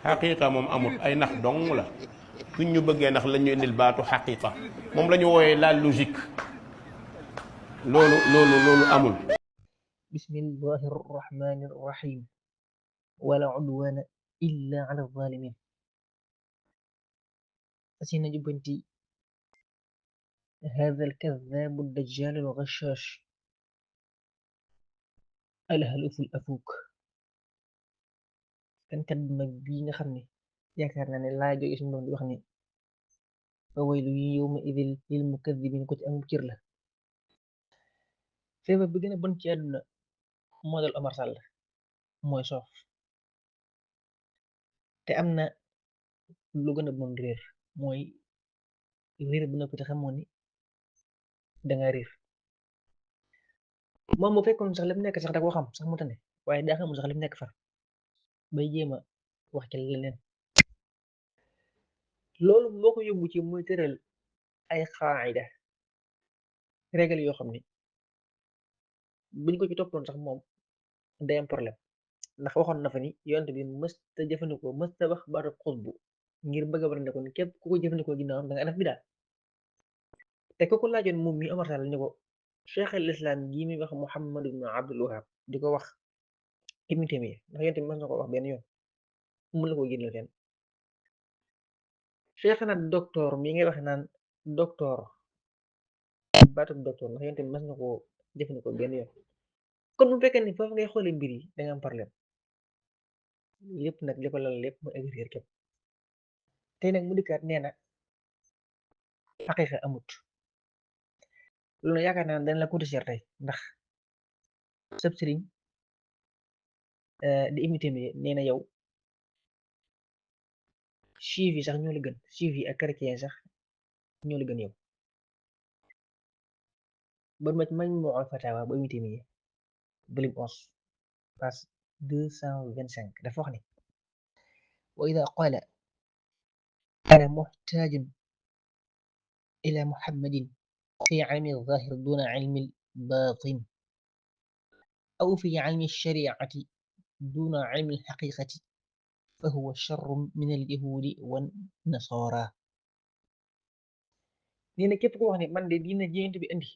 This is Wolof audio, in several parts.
xaqiqa moom amul, ay nax dong la. suñ ñu bëggee nax la ñu indil baatu xaqiqa, moom la ñu wooyee la logique. loolu amul. bismillahi arrahmani arrahim wala udwana illa ala zalimin. fasina jubbanti هذا الكذاب الدجال الغشاش الهلوف الأفوك kan kat bu mag bii nga xam ne yaakaar naa ne laa jóge suñu doon di wax ne fa waylu yawma idil lil mukadibin ko ci am cër la. feebar bi gën a bon ci àdduna moo dal Omar Sall mooy soof, te am na lu gën a bon réer, mooy réer bu noppi te xamoo ni danga réer. moom bu fekkoon sax lim nekk sax da koo xam sax mu tane, waaye daa xamul sax lim nekk far bay jéem a wax ci leneen. loolu moo ko yóbbu ci muy tëral ay xaayida régal yoo xam ni buñ ko ci toppoon sax moom day am problème, ndax waxoon na fa ni yonent bi mësta jëfandikoo mësta wax baatu xutbu ngir bëgg a war ne kon képp ku ko jëfandikoo ginnaawam da nga def bidaa. te kooku laajoon moom mi Omar Sall ni ko cheikh al islam gii muy wax Muhammad ibn Abdul Wahab di ko wax Ibn Taymiya ndax yonent bi mës na ko wax benn yoon mu la ko génneel fenn. cheikh na docteur mi ngay wax naan docteur baatu docteur ndax yonent bi mës na koo jëfandikoo benn yoon. kon bu fekkee ni foofu ngay xoolee mbir yi da nga am problème. lépp nag li ko lal lépp mu agréer képp tey nag mu dikkaat nee na xaqiiqa amut. loolu yaakaar naa dañ la ko cher tey ndax sab sëriñ di Ibn Taymiya nee na yow chiites yi sax ñoo la gën, chiites yi ak chrétien sax ñoo la gën yow. ba ma Majmuul Fatawa bu Ibn Taymiya volume 11 page 225 dafa wax ni wa ida qaala ana muxtaajun ila muhammadin fi ilmi zahir duna ilmi batin aw fi ilmi shariati duna ilmi xaqiqati fa huwa charrun min alyahudi wa nasara. nee na képp ko wax ne man de diina jéent bi indi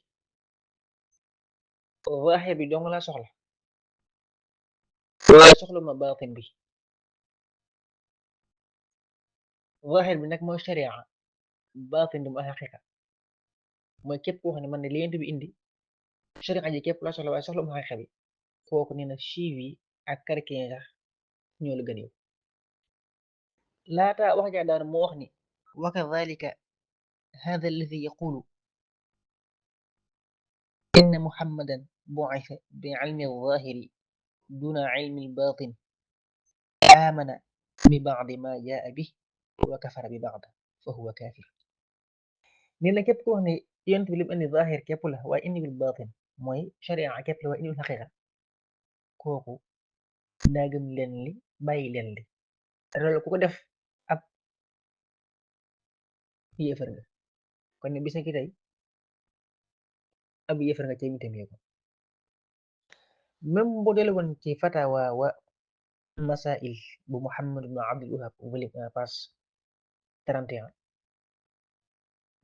zahir bi dong laa soxla waaye soxla ma baatin bi. zahir bi nag mooy sharia, baatin bi mooy xaqiqa. mooy képp koo xam ne man ne li bi indi sharia ji képp laa soxla waaye soxla ma xaqiqa bi, kooku nee na chiites yi ak chrétien sax ñoo la gën yow. laata wax jaa daan moo wax ni wa kadhalika hada alladi yaqulu inna muhammadan bu'itha bi ilmi zahiri duna ilmi batin amana bi ba'di ma jaa bih wa kafara bi ba'd fa huwa kafir. nee na képp ko wax ne yonent bi lim indi zahir képp la waaye indi bil batin mooy sharia képp la waaye indi bil xaqiqa, kooku daa gëm leen li bàyyi leen li. te loolu ku ko def ab yéefar nga. kon ne bis na ki tey ab yéefar nga ca Ibn Taymiya ko. même bu delu woon ci fatawa wa masail bu Muhammad ibn Abdul Wahab volume 1 page 31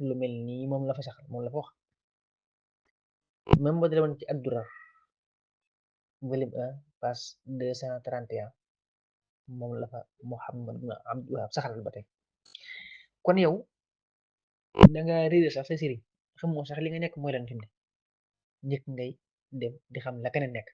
lu mel nii moom la fa saxal moom la fa wax. même bu delu woon ci ad-Durar volume 1 page 231 moom la fa Muhammad ibn Abdul Wahab saxal ba tey. kon yow danga réer sax sa sëriñ xamoo sax li nga nekk mooy lan fi mu ne njëkk ngay dem di xam la keneen nekk.